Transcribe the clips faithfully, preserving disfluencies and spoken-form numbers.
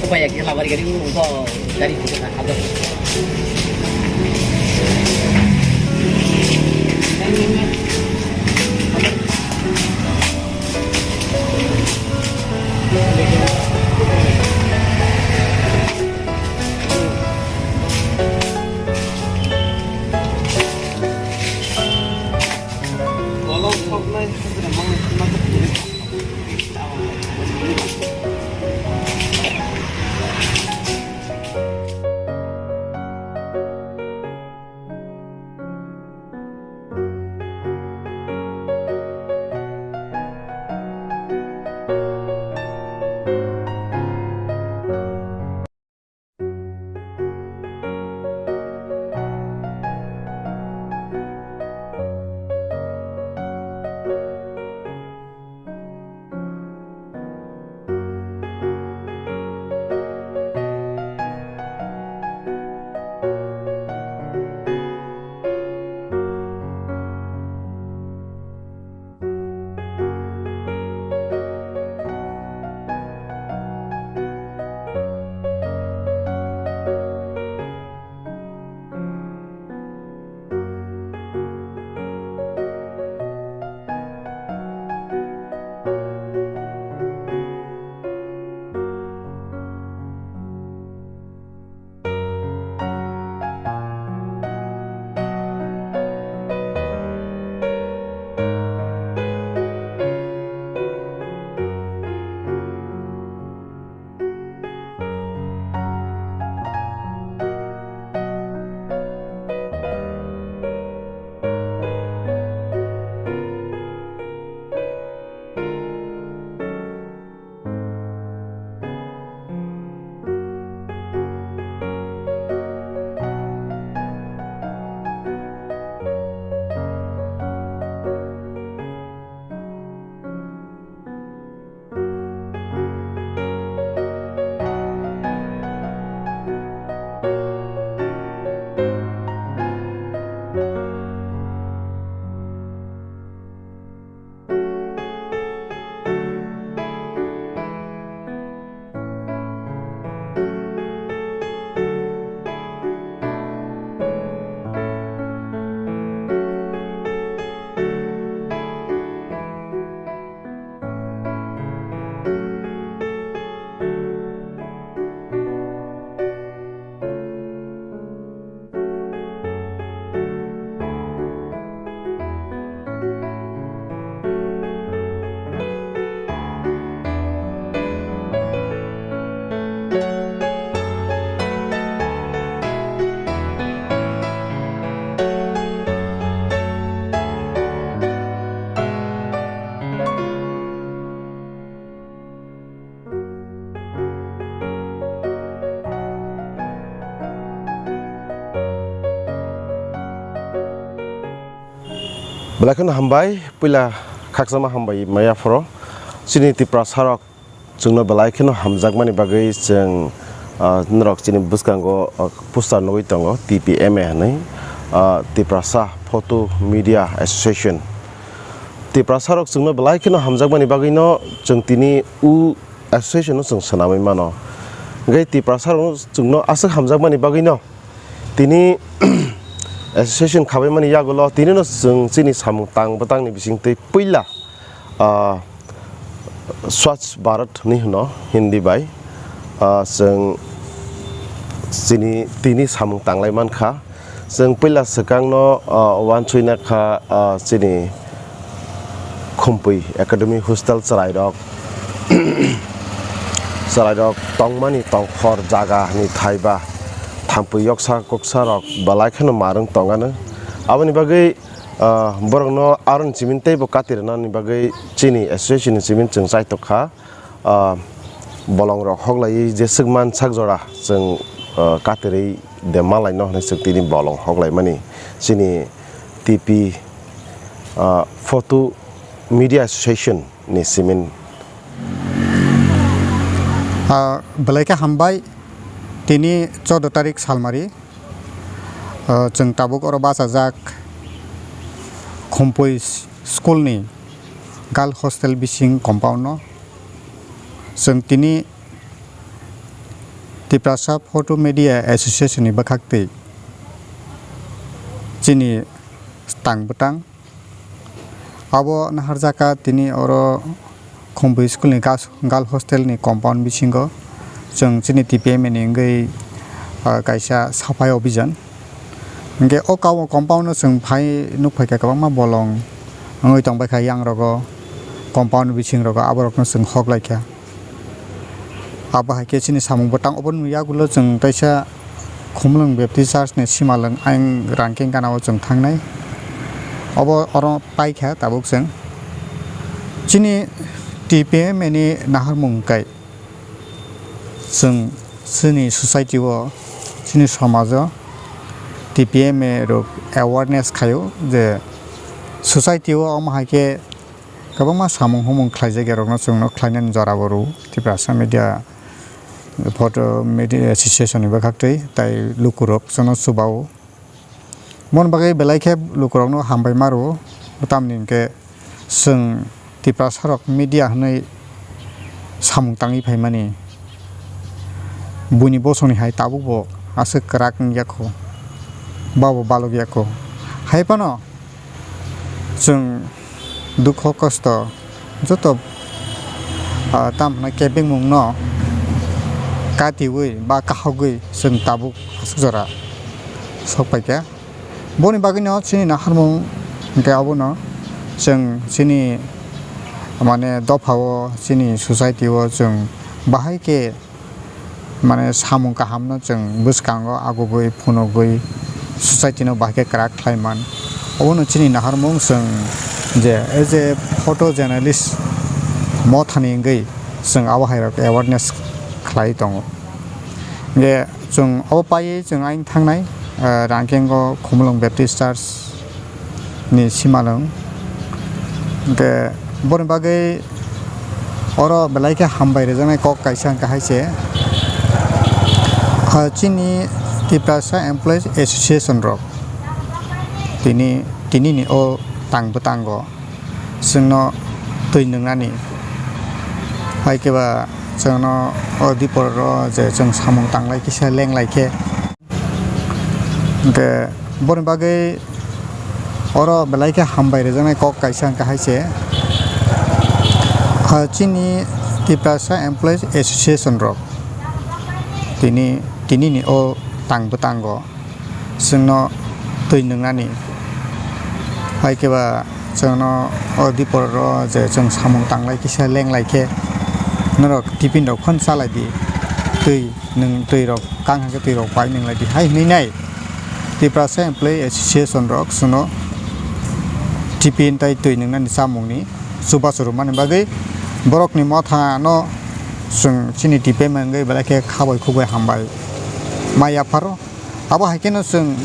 Kaya kaya labar gari ko gari ko na ada. Belai kheno hambai, puila khakchangma hambai maya phoro. Chini Tiprasa rok chwngno belai kheno hamjakmani bagwi chwng, ah, norok chini bwskango, ah, poster nugwi tongo, T P M A hinwi, ah, Tiprasa Photo Media Association. Tiprasa rok chwngno belai kheno hamjakmani bagwino chwng tini o association no chwng swnamwi mano. Hwnkhe Tiprasa rok chwngno aswk hamjakmani bagwino tini association khabaimani yagulo tinino chwng chini samung tang bwtangni bisingtwi puila, ah, Swachh Bharat hinwi hwno Hindi bai, ah, chwng chini tini samung tanglai mankha. Chwng puila swkangno, ah, uansukna kha, ah, chini Khumpui Academy hostel chwrairok, chwrairok tongmani tongkhor jaga ni thaiba thampui yoksa kuksa rok belai kheno marwng tongano. Aboni bagwi, ah, borokno aroni simin teibo kati rwnani bagwi chini association ni simin chwng chaitok kha. Ah, bolongrok hoklaiwi jeswk man sak jora chwng, ah, katirwi de malaino hwnwi chwng tini bolong hoklaimani chini T P, ah, Photo Media Association ni simin. Ah, belai khe hambai, tini choudo tarik salmari, ah, chwng tabuk oro bachajak Khumpui school ni girl hostel bising compound no. Chwng tini Tiprasa Photo Media Association ni bwkhaktwi chini tang bwtang abo naharjaka tini oro Khumbui school ni gas-, girl hostel ni compound bisingo chwng chini T P M ni wngwi, ah, kaisa saphai obijan. Hwnkhe o kau-, compound no chwng phai nukphaikha kwbangma bolong wngwi tongbaikha yang rogo, compound bising rogo aborokno chwng hoklaikha. Abo hai khe chini samung bwtang obo nung yagulo chwng kaisa Khumulwng Baptist Church ni simalwng ayang rangking gana o chwng thangnai. Obo oro paikha tabuk chwng. Chini T P M ni naharmung kai chwng chini society o, chini somajo T P M rok awareness khaio je society o omo hai khe kwbangma samung humung khlaijak ya rokno chwngno khlainani jora bo rw Tiprasa Media Photo Media Association ni bwkhaktwi tai lukurok chwngno chubao. Mon bagwi belai khe lukurokno hambai ma rw, tamni hwnkhe chwng Tiprasa rok media hwnwi samung tangwi phaimani buini bosongni hai tabuk bo aswk kwrak wngya kho, ba bo balok ya kho. Hai phano chwng dukho kosto joto, ah, tamo hwnwi kebengmungno katiwi ba kahogwi chwng tabuk aswk jora sok paikha. Boni bagwino chini naharmung hwnkhe abono chwng chini mane dophao chini society o chwng bahai khe mane samung kahamno chwng bwskango agubui phunugui society no bahai khe kwrak khlai man. Obono chini naharmung chwng je as a photo journalist mothani wngwi chwng abo hai rok awareness khlai tongo. Hwnkhe chwng abo paiwi chwng ayang thangnai, ah, Rangkengo Khumulwng Baptist Church ni simalwng. Hwnkhe boni bagwi oro belai khe hambai rwjaknai kok kaisa hwnkhe hai se, ah, chini Tiprasa Employees Association rok tini, tini ni o tang bwtango chwngno twi nwngnani. Hai khe ba chwngno o dipor ro je chwng samung tanglai kisa lenglai khe. Hwnkhe boni bagwi oro belai khe hambai rwjaknai kok kaisa hwnkhe hai se, ah, chini Tiprasa Employees Association rok tini, tini ni o tang bwtango chwngno twi nwngnani. Hai khe ba chwngno o dipor ro je chwng samung tanglai kisa lenglai khe norok tiffin rok phano chalai di, twi nwng, twi rok kang hwnkhe twi rok pai nwnglai di hai hwnwi nai. Tiprasa Employee Association rok chwngno tiffin tai twi nwngnani chamungni chubachu rwmani bagwi borokni mothano chwng chini T P M wngwi belai khe khabai khukbai hambai ma yapharo. Abo hai kheno chwng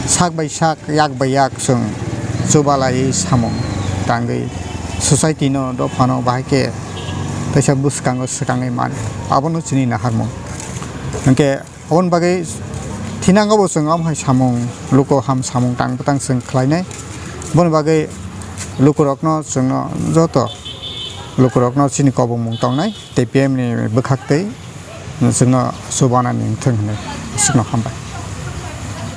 sak bai sak, yak bai yak chwng chubalaiwi samung tangwi society no, dophano bahai khe kaisa bwskango swkangwi man, abono chini naharmung. Hwnkhe aboni bagwi thinango bo chwng omo hai samung, luku ham samung tang bwtang chwng khlainai. Aboni bagwi lukurokno chwngno joto lukurokno chini kobongmung tongnai. T P M ni bwkhaktwi chwngno chubanani wngthung hwnwi chwngno hambai.